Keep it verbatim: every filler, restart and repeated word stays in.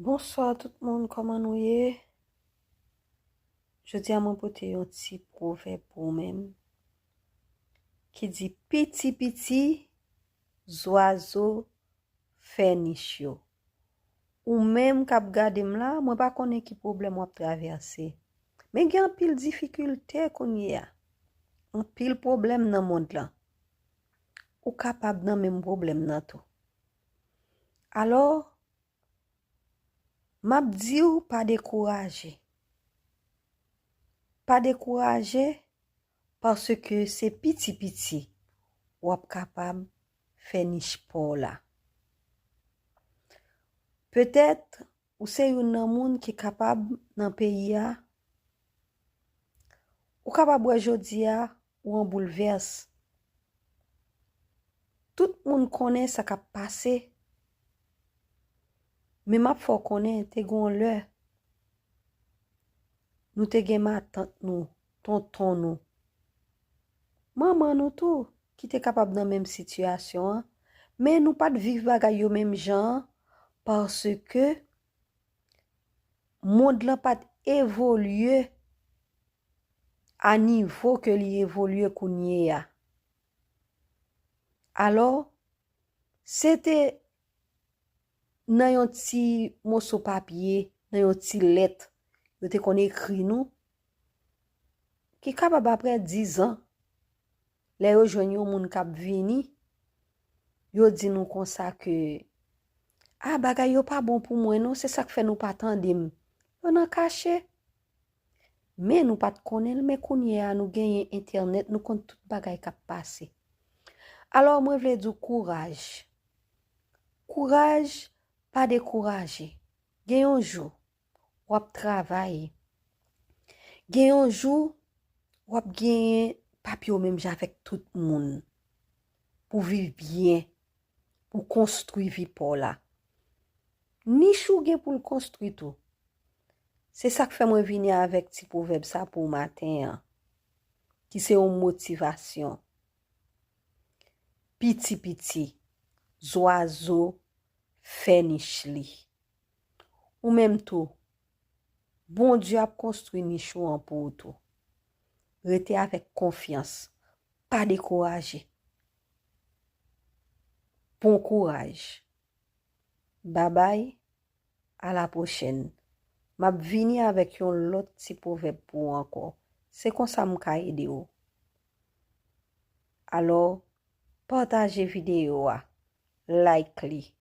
Bonswa tout moun, kòman nou ye? Jodi a mwen pote yon ti pwovèb pou ou menm ki di, piti piti, zwazo fè nich yo. Ou menm k ap gade m la, mwen pa konnen ki pwoblèm w ap travèse. Men gen anpil difikilte kounye a. Anpil pwoblèm nan mond lan. Ou kapab nan menm pwoblèm nan tou. Alò, m ap di w pa dekouraje. Pa dekouraje, paske se piti piti w ap kapab fè nich pa w la. Petèt, ou se youn nan moun ki kapab nan peyi a. Ou kapab wè jodi a, ou an boulvès. Tout moun konnen sa k ap pase. Men m ap fè w konnen, te gen yon lè, nou te gen matant nou, tonton nou, manman nou tou, ki te kapab nan menm sitiyasyon an, men nou pa t viv bagay yo menm jan an, paske mond lan pa t evolye a nivo ke li evolye kounye a. Alò, se te nan yon ti moso papye, nan yon ti lèt, yo te konn ekri nou, ki kapab apre diz an, lè yo jwenn yon moun k ap vini, yo di nou konsa ke, a, bagay yo pa bon pou mwen non, se sa k fè nou pa tande m. Yo nan kache. Men nou pa t konnen l, men kounye a nou genyen entènèt, nou konn tout bagay k ap pase. Alò, mwen vle di w kouraj. Kouraj, pa dekouraje. Gen yon jou, w ap travay. Gen yon jou, w ap genyen papye w menm jan avèk tout moun pou viv byen, pou konstwi vi pa w la. Nich ou gen pou l konstwi tou. Se sa k fè mwen vini avèk ti pwovèb sa pou w maten an, ki se yon motivasyon. Piti piti, zwazo fè nich li. Ou menm tou, Bondye ap konstwi nich ou an pou ou tou. Rete avèk konfyans, pa dekouraje. Bon kouraj. Babay, a la pwochèn. M ap vini avèk yon lòt ti pwovèb pou ou ankò. Se konsa m ka ede w. Alò, pataje videyo a, like li.